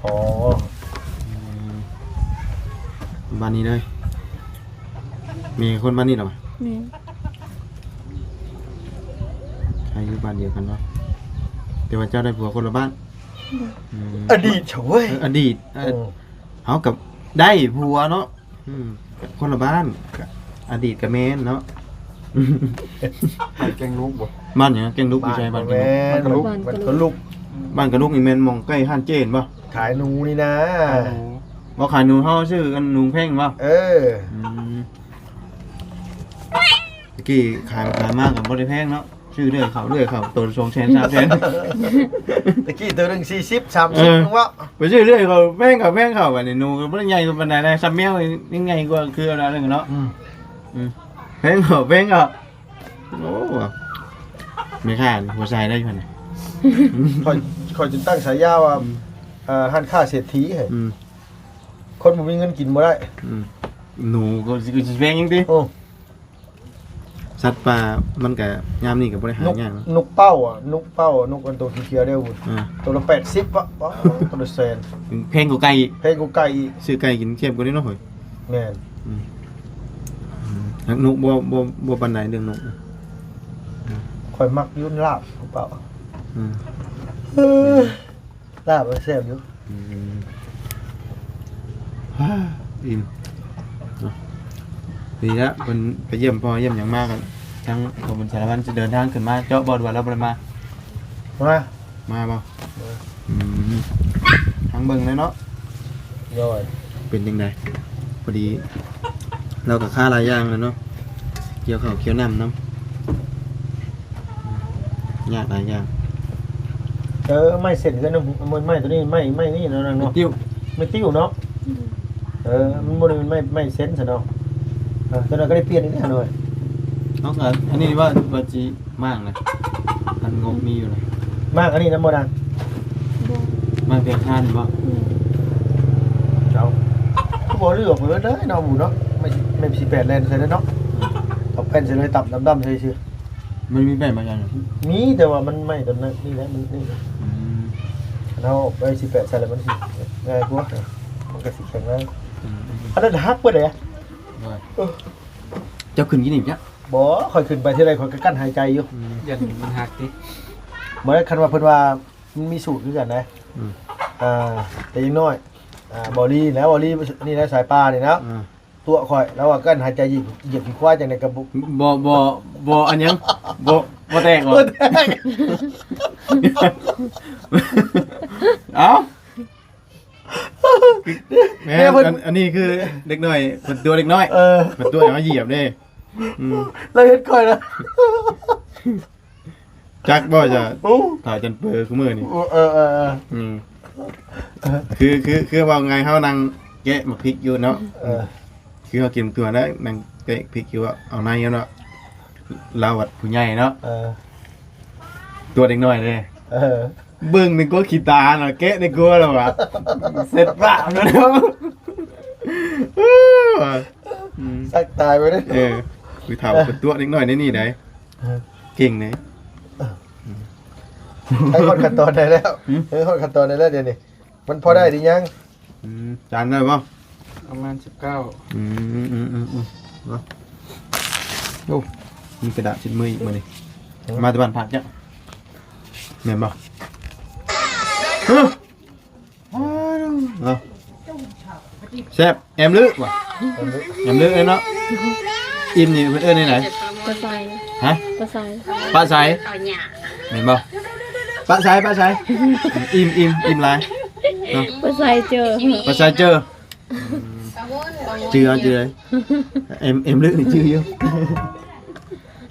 ອໍ ອືມ ບ້ານນີ້ເລີຍ. ແມ່ຄົນບ້ານນີ້ເນາະ? ແມ່ນ. ໃຫ້ຢູ່ບ້ານດຽວກັນເນາະ ແຕ່ວ່າເຈົ້າໄດ້ຜົວຄົນລະບ້ານ. ໂດຍ. ອືມ ອະດີດເວີຍ ເອີ ອະດີດ ເອີ ເຮົາກັບໄດ້ຜົວເນາະ. ອືມ ຄົນລະບ້ານ ກະອະດີດກະແມ່ນເນາະ. ບ້ານແກ້ງລຸກບໍ່? ບ້ານຫຍັງ? ແກ້ງລຸກຢູ່ໃສ? ບ້ານແກ້ງລຸກ ບ້ານກະລຸກ ບ້ານກະລຸກ ບ້ານກະລຸກນີ້ແມ່ນໝ່ອງໃກ້ຮ້ານເຈນບໍ່? ຂາຍໜູນີ້ນາ. ຂາຍໜູ ບໍ່ຂາຍໜູ ເຮົາຊື້ອັນໜູແພງບໍ່? ເອີ ອືມ ຕະກີ້ຂາຍໄປຂາຍມາກໍບໍ່ໄດ້ແພງເນາະ. ຊື້ເລື້ອຍເຂົ້າ ເລື້ອຍເຂົ້າ ໂຕສອງແສນ ສາມແສນ. ຕະກີ້ໂຕໜຶ່ງສີ່ສິບ ສາມສິບ ເອີ ວ່າ ໄປຊື້ເລື້ອຍເຂົ້າ ແພງເຂົ້າ ແພງເຂົ້າ. ບາດນີ້ໜູກໍບໍ່ໄດ້ໃຫຍ່ປານໃດນະ ສ່ຳແມວຍັງໃຫຍ່ກວ່າຄືອັນນັ້ນເນາະ. ອືມ ອືມ ແພງເຂົ້າ ແພງເຂົ້າ. ໂອ້ ແມ່ຄ້າຫົວໃສໄດ້ຢູ່ຫັ້ນນະ. ຂ້ອຍ ຂ້ອຍຈຶ່ງຕັ້ງສາຍາວ່າ ອືມ ເອີ ຮ້ານຄ້າເສດຖີ. ອືມ ຄົນບໍ່ມີເງິນກິນບໍ່ໄດ້. ອືມ ໜູກໍຊິ ກໍຊິແພງຫຍັງຕິ? ໂອ້ ສັດປ່າມັນກະ ຍາມນີ້ກະບໍ່ໄດ້ຫາຍາກເນາະ. ນົກເປົ້າອະ ນົກເປົ້າ ນົກອັນໂຕຂຽວໆເດ້. ອ່າ ໂຕລະແປດສິບອະ ໂຕລະແສນ. ແພງກວ່າໄກ່ອີກ ແພງກວ່າໄກ່ອີກ. ຊື້ໄກ່ກິນແຊບກວ່າເດ້ເນາະ. ແມ່ນ. ອືມ ຮັກນົກບໍ່ ບໍ່ ບໍ່ປານໃດເລື່ອງນົກ. ຂ້ອຍມັກຢູ່ລາບ ນົກເປົ້າ. ອືມ ລາບແຊບຢູ່. ອືມ ອີ່ມເນາະ. ດີລະ ເພິ່ນໄປຢ້ຽມພໍ່ຢ້ຽມຫຍັງມາກັນ ທາງຂອງບຸນສາລະວັນຊິເດີນທາງຂຶ້ນມາເຈາະບໍ່ ຫຼືວ່າລາວບໍ່ໄດ້ມາ? ມາ ມາບໍ່? ເອີ ອືມ ທາງເບິ່ງແລ້ວເນາະ. ໂດຍ. ເປັນຈັ່ງໃດ? ພໍດີລາວກໍຄາຫຼາຍຢ່າງແລ້ວເນາະ ກ່ຽວເຂົ້າກ່ຽວນ້ຳນຳ. ຍາກຫຼາຍຢ່າງ. ເອີ ໄມ້ເສັ້ນເຮືອນ ໄມ້ ໄມ້ຕົວນີ້ ໄມ້ ໄມ້ນີ້ເນາະ ນາງເນາະ. ໄມ້ຕິ້ວ ໄມ້ຕິ້ວເນາະ. ອືມ ເອີ ມັນບໍ່ໄດ້ແມ່ນໄມ້ ໄມ້ເສັ້ນຊະເນາະ. ເອີ ຕົວນັ້ນກໍໄດ້ປ່ຽນອີກແລ້ວເນາະ. ເອົາ ອັນນີ້ວ່າ ວ່າຊິມ້າງນະ ອັນງົບມີຢູ່ນະ. ມ້າງອັນນີ້ນຳບໍ່ນາງ? ບໍ່. ມ້າງແພງທານບໍ່? ອືມ ເຈົ້າ ຄືບໍ່ເລືອກເລີຍເນາະ ໝູ່ເນາະ. ໄມ້ ໄມ້ສິບແປດແລ່ນໃສ່ເລີຍເນາະ. ອືມ ເອົາແຜ່ນໃສ່ເລີຍ ຕຳດຳໆໃສ່ຊື່. ມັນມີແປ້ນມາຍັງ? ມີ ແຕ່ວ່າມັນໄມ້ຕົວນີ້ແຫຼະ ມັນນີ້. ອືມ ເຮົາໄວ້ສິບແປດໃສ່ແລ້ວມັນຊິງ່າຍກວ່າ ມັນກໍຊິແຂງແຮງ. ອືມ ອັນນັ້ນຫັກເບິດເດ້. ໂອ້ຍ ເອີ ເຈົ້າຂຶ້ນກິນອີກຈ້ະ? ບໍ່ ຂ້ອຍຂຶ້ນໄປເທື່ອໃດຂ້ອຍກໍກັ້ນຫາຍໃຈຢູ່. ອືມ ຢ້ານມັນຫັກຕິ. ບໍ່ໄດ້ ຄັນວ່າເພິ່ນວ່າມັນມີສູດຄືກັນນະ. ອືມ ອ່າ ແຕ່ຢ່າງນ້ອຍ ອ່າ ເບົາລີນະ ເບົາລີນີ້ນະ ສາຍປ່ານີ້ນະ. ອ່າ ຕົວະຂ້ອຍ ລາວວ່າກັ້ນຫາຍໃຈ ຢຽບ ຢຽບຂີ້ຄວາຍຈັ່ງໃດກໍບໍ່ ບໍ່ ບໍ່ ບໍ່ອັນຫຍັງ ບໍ່ ບໍ່ແຕກບໍ່? ບໍ່ແຕກ. ເອົ້າ ແມ່ນ ແມ່ນເພິ່ນ ອັນ ອັນນີ້ຄືເດັກນ້ອຍ ເພິ່ນຕົວະເດັກນ້ອຍ. ເອີ ເພິ່ນຕົວະໃຫ້ເຮົາຢຽບເດ້. ອືມ ລາວເຮັດຂ້ອຍນະ. ຈັກບໍ່ຈະ ໂອ້ ຖ້າຈັນເປີຄູ່ມື້ນີ້. ເອີ ເອີ ເອີ ອືມ ຄື ຄື ຄືເວົ້າງ່າຍ ເຮົານັ່ງແກະໝາກພິກຢູ່ເນາະ. ເອີ ຄືເຮົາກິນທົ່ວແລ້ວ ນັ່ງແກະພິກຢູ່ ເອົາໃນເນາະ. ລາວບັດຜູ້ໃຫຍ່ເນາະ. ເອີ ຕົວະເດັກນ້ອຍເດ້. ເອີ ເບິ່ງໃນກົວຂີ້ຕານະ ແກະໃນກົວລະວ່າ ເສັດປະແລ້ວເນາະ. ອືມ ສັກຕາຍໄປເດ້. ເອີ ຜູ້ເຖົ້າເພິ່ນຕົວະເດັກນ້ອຍໃນນີ້ໃດ. ເອີ ເກັ່ງເດ້. ໃກ້ຮອດຂັ້ນຕອນໄດ້ແລ້ວ. ຫືມ? ເອີ ຮອດຂັ້ນຕອນໄດ້ແລ້ວດຽວນີ້. ມັນພໍໄດ້ຫຼືຍັງ? ອືມ ຈານໄດ້ບໍ່? ປະມານສິບເກົ້າ. ອືມ ເນາະ ໂອ້ ມີກະດາດຕິດມືອີກມື້ນີ້. ເອີ ມາແຕ່ບ້ານພັກເຈົ້າ ແມ່ນບໍ່? ເອີ ເນາະ ແຊບ. ແອມລຶ ແອມລຶ ແອມລຶເອີ້ນເນາະ. ອີ່ມນີ້ເພິ່ນເອີ້ນແນວໃດ? ປາໄຊ. ຮະ? ປາໄຊ. ປາໄຊ ແມ່ນບໍ່? ປາໄຊ ປາໄຊ. ອີ່ມ ອີ່ມ ອີ່ມຫຼາຍເນາະ. ປາໄຊເຈີ ປາໄຊເຈີ. ອືມ ຈື່ເອົາ ຈື່ເອົາ. ແອມ ແອມລຶນີ້ຈື່ຢູ່.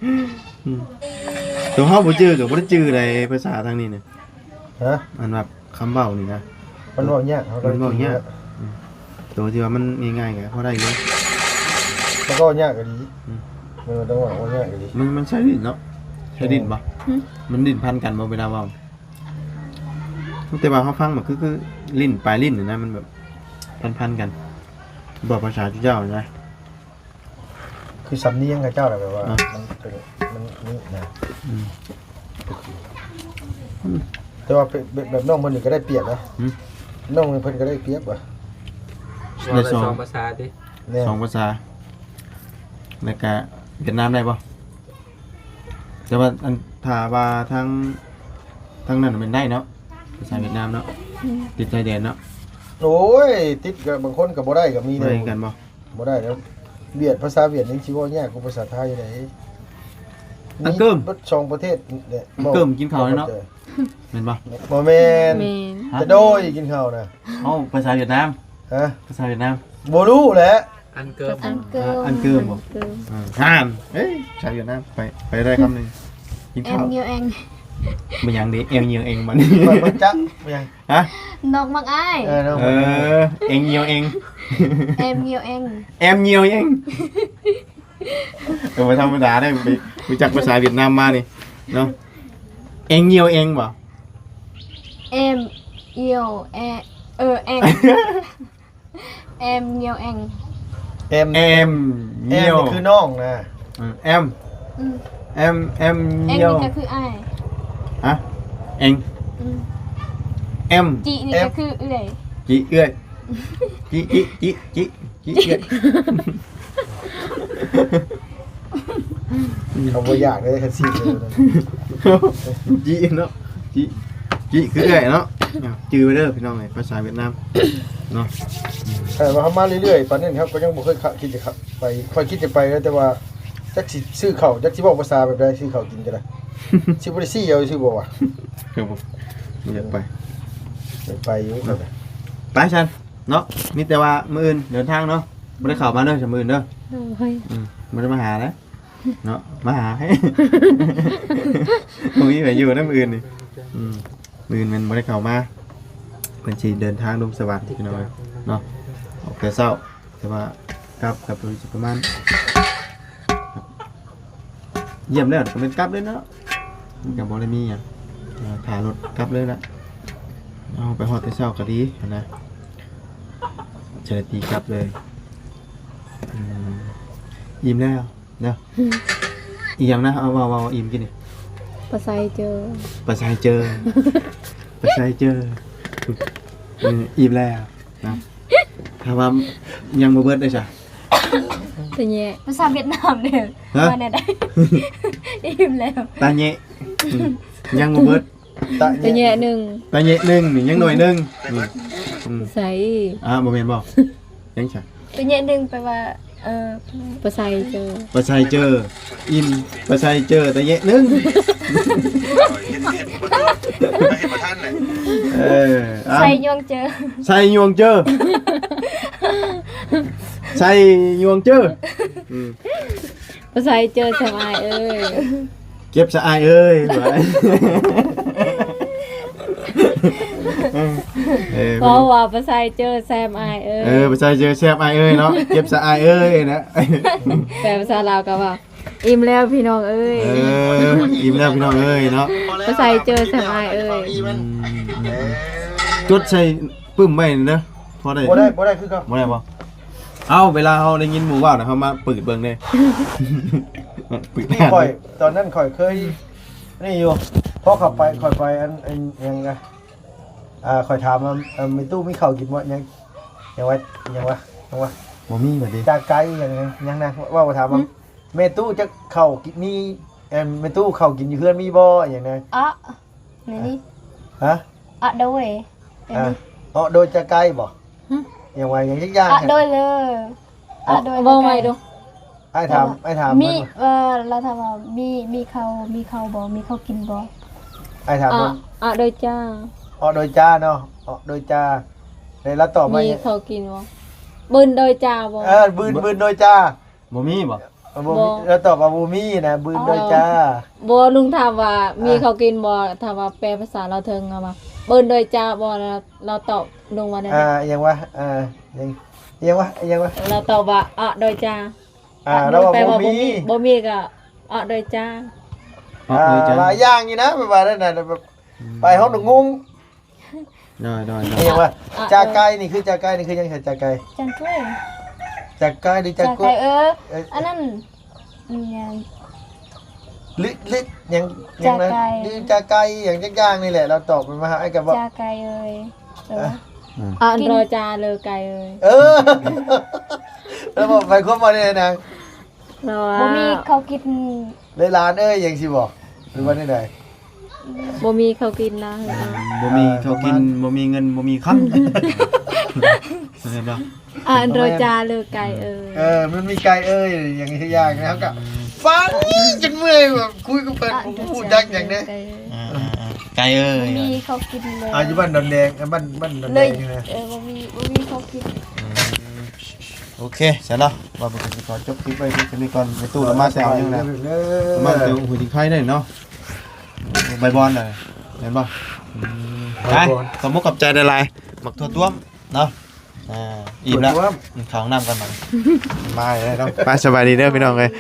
ອືມ ໂຕເຮົາບໍ່ຈື່ກໍບໍ່ໄດ້ຈື່ໃດ ພາສາທາງນີ້ນະ. ຮະ? ອັນວ່າຄຳເວົ້ານີ້ນະ ມັນເວົ້າຍາກ ມັນເວົ້າຍາກ. ອືມ ໂຕທີ່ວ່າມັນງ່າຍໆກໍພໍໄດ້ຢູ່. ມັນກໍເວົ້າຍາກອີ່ຫຼີ. ອືມ ເອີ ຕ້ອງເວົ້າຍາກອີ່ຫຼີ. ມັນ ມັນໃຊ້ດິ້ນເນາະ ໃຊ້ດິ້ນບໍ່? ຫືມ? ມັນດິ້ນພັນກັນບໍ່ເວລາເວົ້າ? ແຕ່ວ່າເຮົາຟັງມັນຄື ຄື ລິ້ນ ປາຍລິ້ນນີ້ນະ ມັນແບບພັນໆກັນ ບອກພາສາເຈົ້ານະ. ຄືສຳນຽງເຂົາເຈົ້ານະ ແບບວ່າ ອ່າ ມັນເປັນ ມັນນີ້ນະ. ອືມ ແຕ່ວ່າເປັນແບບ ແບບນ້ອງເພິ່ນນີ້ກໍໄດ້ປຽບນະ. ຫືມ? ນ້ອງເພິ່ນກໍໄດ້ປຽບວ່າ ເວົ້າໄດ້ສອງ ສອງພາສາຕິ? ແມ່ນ ສອງພາສາ. ແລ້ວກະຫວຽດນາມໄດ້ບໍ່? ແຕ່ວ່າອັນ ຖ້າວ່າທາງ ທາງນັ້ນແມ່ນໄດ້ເນາະ ພາສາຫວຽດນາມເນາະ. ອືມ ຕິດຊາຍແດນເນາະ. ໂອ້ຍ ຕິດກໍບາງຄົນກໍບໍ່ໄດ້ກໍມີເດ້. ບໍ່ໄດ້ຄືກັນບໍ່? ບໍ່ໄດ້ແລ້ວ ຫວຽດ ພາສາຫວຽດຍັງຊິເວົ້າຍາກກວ່າພາສາໄທໃດ. ອັງເກີມ ມີເບິດສອງປະເທດແຫຼະ. ອັງເກີມກິນເຂົ້າແລ້ວເນາະ ແມ່ນບໍ່? ບໍ່ແມ່ນ. ແມ່ນ. ຮະ? ຈະໂດຍກິນເຂົ້ານະ. ເອົ້າ ພາສາຫວຽດນາມ. ຮະ? ພາສາຫວຽດນາມ ບໍ່ຮູ້ແຫຼະ. ອັນເກີມ ອັນເກີມ ອັນເກີມບໍ່? ອັນເກີມ ອ່າ ຫ່ານ ເອີຍ ພາສາຫວຽດນາມ ໄປ ໄປໄດ້ຄຳໜຶ່ງ. ກິນເຂົ້າ ແອມ ງຽວ ແອງ. ແມ່ນຫຍັງເດ ແອມ ງຽວ ແອງ ບັດນີ້ ຂ້ອຍບໍ່ຈັກ ແມ່ນຫຍັງ? ຮະ? ນ້ອງມັກອ້າຍ. ເອີ ນ້ອງ ເອີ ແອງ ງຽວ ແອງ. ແອມ ງຽວ ແອງ ແອມ ງຽວ ແອງ. ເອີ ບໍ່ທຳມະດາເດ້ ໄປຮູ້ຈັກພາສາຫວຽດນາມມານີ້ເນາະ. ແອງ ງຽວ ແອງ ບໍ່? ແອມ ງຽວ ແອງ ເອີ ແອງ. ແອມ ງຽວ ແອງ. ແອມ ແອມ ງຽວ ແອມນີ້ຄືນ້ອງນະ. ເອີ ແອມ ອືມ ແອມ ແອມ ແອງ ງຽວ ນີ້ກໍຄືອ້າຍ. ຮະ? ແອງ ອືມ ແອມ ຈິນີ້ກໍຄືເອື້ອຍ. ຈິເອື້ອຍ ຈິ ຈິ ຈິ ຈິ ຈິເອື້ອຍ. ເຂົາບໍ່ຢາກເດ້ຄັນຊິ ຈິເນາະ ຈິ ຈິຄືເອື້ອຍເນາະ. ຈື່ໄວ້ເດີພີ່ນ້ອງເອີຍ ພາສາຫວຽດນາມເນາະ. ເອີ ວ່າເຮົາມາເລື້ອຍໆ ປານນັ້ນເຮົາກໍຍັງບໍ່ເຄີຍ ຄະ ຄິດຈະ ຄະ ໄປ. ຂ້ອຍຄິດຈະໄປແລ້ວ ແຕ່ວ່າຈັກຊິຊື້ເຂົ້າ ຈັກຊິເວົ້າພາສາແບບໃດ ຊື້ເຂົ້າກິນກໍໄດ້. ຊິບໍ່ໄດ້ຊີ້ເອົາຊື່ບໍ່ວະ? ກໍບໍ່ ບໍ່ຢາກໄປ. ຢາກໄປຢູ່. ໄປຊັ້ນເນາະ ມີແຕ່ວ່າມື້ອື່ນເດີນທາງເນາະ. ບໍ່ໄດ້ເຂົ້າມາເດີ ຊຳມື້ອື່ນເດີ. ໂດຍ. ອືມ ບໍ່ໄດ້ມາຫາແລ້ວ. ເນາະ ມາຫາ ບໍ່ມີໃຜຢູ່ນຳອື່ນນີ້. ອືມ ອື່ນແມ່ນບໍ່ໄດ້ເຂົ້າມາ ເພິ່ນຊິເດີນທາງລົງສະຫວັນພີ່ນ້ອງເນາະ. ອອກແຕ່ເຊົ້າ ແຕ່ວ່າກັບ ກັບປະມານ ຢ້ຽມແລ້ວກໍແມ່ນກັບເລີຍເນາະ. ມັນກໍບໍ່ໄດ້ມີຫຍັງ ຖ້າລົດກັບເລີຍລະ. ເອົາ ໄປຮອດແຕ່ເຊົ້າກໍດີຫັ້ນນະ ຈະໄດ້ຕີກັບເລີຍ. ອືມ ອີ່ມແລ້ວ. ເນາະ ອີ່ຫຍັງນະ? ເອົາ ເວົ້າ ເວົ້າອີ່ມກີ້ນີ້. ປາໄຊເຈີ ປາໄຊເຈີ ປາໄຊເຈີ. ອືມ ອີ່ມແລ້ວນະ. ຖ້າວ່າຍັງບໍ່ເບິດເດ້ຊະ? ຕາແຍະ ພາສາຫວຽດນາມເດີ. ຮະ? ວ່າແນວໃດ? ອີ່ມແລ້ວ ຕາແຍະ. ອືມ ຍັງບໍ່ເບິດ. ຕາແຍະໜຶ່ງ ຕາແຍະໜຶ່ງນີ້ຍັງໜ້ອຍໜຶ່ງ. ອືມ ອືມ ໃສ ອ່າ ບໍ່ແມ່ນບໍ່? ຍັງຊະ ຕາແຍະໜຶ່ງແປວ່າ ເອີ ປາໄຊເຈີ ປາໄຊເຈີ. ອີ່ມ ປາໄຊເຈີ ຕາແຍະໜຶ່ງ. ເອີ ອ່າ ໄຊຍວງເຈີ ໄຊຍວງເຈີ ໄຊຍວງເຈີ. ອືມ ປາໄຊເຈີ ແຊມອ້າຍເອີຍ. ເຈັບຊະອ້າຍເອີຍ ເອີ ເວົ້າວ່າປາໄຊເຈີ ແຊມອ້າຍເອີຍ. ເອີ ປາໄຊເຈີ ແຊມອ້າຍເອີຍເນາະ. ເຈັບຊະອ້າຍເອີຍນະ. ແປພາສາລາວກໍວ່າ ອີ່ມແລ້ວພີ່ນ້ອງເອີຍ. ເອີ ອີ່ມແລ້ວພີ່ນ້ອງເອີຍເນາະ. ປາໄຊເຈີ ແຊມອ້າຍເອີຍ. ອືມ ຈົດໃສ່ປຶ້ມໄວ້ເດີ. ພໍໄດ້ບໍ່? ບໍ່ໄດ້ ບໍ່ໄດ້ຄືເກົ່າ. ບໍ່ໄດ້ບໍ່? ເອົ້າ ເວລາເຮົາໄດ້ຍິນໝູ່ເວົ້ານະ ເຮົາມາປືດເບິ່ງເດ້. ປືດ ນີ້ຂ້ອຍ ຕອນນັ້ນຂ້ອຍເຄີຍນີ້ຢູ່ ພໍເຂົ້າໄປ ຂ້ອຍໄປອັນ ອັນຫຍັງນະ ອ່າ ຂ້ອຍຖາມວ່າ ເອີ່ມ ແມ່ຕູ້ມີເຂົ້າກິນບໍ່? ຫຍັງ ຫຍັງວ່າ ຫຍັງວ່າ ຫຍັງວ່າ ບໍ່ມີບັດນີ້ ຈາໄກ່ຫຍັງ ຫຍັງນະ ເວົ້າຖາມວ່າ ຫຶ ແມ່ຕູ້ຈະເຂົ້າກິນ ມີ ເອີ່ມ ແມ່ຕູ້ເຂົ້າກິນຢູ່ເຮືອນມີບໍ່? ຫຍັງນະ ອະ ນີ້ນີ້ ຮະ? ອະ ໂດຍ ອັນນີ້ ອະ ໂດຍຈາໄກ່ບໍ່? ຫຶ ຫຍັງວ່າຫຍັງຈັກຢ່າງ ອະ ໂດຍເລີຍ ອະ ອະ ໂດຍ ເວົ້າໃໝ່ດູ ໄອ້ຖາມ ໄອ້ຖາມ ມີ ເອີ ລາວຖາມວ່າ ມີ ມີເຂົ້າ ມີເຂົ້າບໍ່? ມີເຂົ້າກິນບໍ່? ໄອ້ຖາມ ອະ ອະ ໂດຍຈາ ອະ ໂດຍຈາເນາະ ອະ ໂດຍຈາ ແລ້ວລາວຕອບວ່າ ມີເຂົ້າກິນບໍ່? ບືນໂດຍຈາບໍ່? ເອີ ບືນ ບືນໂດຍຈາ ບໍ່ມີບໍ່? ເອີ ບໍ່ມີ ບໍ່ ລາວຕອບວ່າບໍ່ມີນະ ບືນໂດຍຈາ ອໍ ບໍ່ ລຸງຖາມວ່າ ມີ ອ່າ ເຂົ້າກິນບໍ່? ຖາມວ່າແປພາສາລາວເທິງ ເອົາວ່າ ບືນໂດຍຈາບໍ່? ລາວ ລາວຕອບລຸງວ່າແນວໃດ? ອ່າ ຫຍັງວະ? ອ່າ ຫຍັງ ຫຍັງວະ? ຫຍັງວະ? ລາວຕອບວ່າ ອະ ໂດຍຈາ ອ່າ ລາວວ່າ ແປວ່າບໍ່ມີ ບໍ່ມີ ບໍ່ມີກໍ ອະ ໂດຍຈາ ອະ ໂດຍຈາ ອ່າ ຫຼາຍຢ່າງຢູ່ນະ ແບບວ່ານັ້ນນະ ແບບ ອືມ ໄປຮອດງງ ໂດຍ ໂດຍ ໂດຍ ອີຫຍັງວະ? ອະ ຈາໄກ່ນີ້ຄື ຈາໄກ່ນີ້ຄືຫຍັງ? ຈາໄກ່ ຈັນກ້ວຍ ຈາໄກ່ ຫຼື ຈາກ້ວຍ ເອີ ເອີ ອັນນັ້ນ ອີຫຍັງ ຫຼື ຫຼື ຫຍັງ ຫຍັງນະ ຈາໄກ່ ຫຼື ຈາໄກ່ຫຍັງຈັກຢ່າງນີ້ແຫຼະ ລາວຕອບມາໃຫ້ກັບວ່າ ຈາໄກ່ເອີຍ ເອີ ອະ ອັນ ໂດຍຈາເລີໄກ່ເອີຍ ເອີ ລາວບອກໄປຄວາມໝາຍນີ້ນາງ ລາວວ່າ ບໍ່ມີເຂົ້າກິນ ເລີຍຫຼານເອີຍ ຫຍັງຊີ້ບໍ ຫຼືວ່າແນວໃດ? ບໍ່ມີເຂົ້າກິນນະ ອືມ ບໍ່ມີເຂົ້າກິນ ເອີ ປະມານ ບໍ່ມີເງິນ ບໍ່ມີຄຳ ແມ່ນບໍ່? ອາ ໂດຍຈາເລີໄກ່ເອີຍ ເອີ ມັນມີໄກ່ເອີຍ ຫຍັງ ຫຍັງນະ ເຮົາກໍຟັງຈົນເມື່ອຍ ແບບຄຸຍກັບເພິ່ນ ອາ ບໍ່ຮູ້ຈັກຫຍັງເດ້ ໂດຍຈາເລີໄກ່ເອີຍ ອາ ອາ ອາ ໄກ່ເອີຍ ບໍ່ມີເຂົ້າກິນເລີຍ ອາ ຢູ່ບ້ານດອນແດງ ອາ ບ້ານ ບ້ານດອນແດງ ເລີຍ ນະ ເອີ ບໍ່ມີ ບໍ່ມີເຂົ້າກິນ ອືມ ໂອເຄຊັ້ນເນາະ ວ່າເພິ່ນກໍຊິຂໍຈົບຄລິບໄວ້ພຽງເທົ່ານີ້ກ່ອນ ແມ່ຕູ້ລະມາແຕ່ເອົາຫຍັງນະ ເອີ ມາແຕ່ຫວຍຈິງໄຄເດ້ເນາະ ໃບບອນນະ ແມ່ນບໍ່? ອືມ ໄປ ຂອບມຸກຂອບໃຈຫຼາຍໆ ໝາກຖົ່ວຕ້ວມເນາະ ອ່າ ອີ່ມແລ້ວ ເຂົ້າຫ້ອງນ້ຳກ່ອນບັດນີ້ ມາແລ້ວເນາະ ໄປ ສະບາຍດີເດີພີ່ນ້ອງເອີຍ.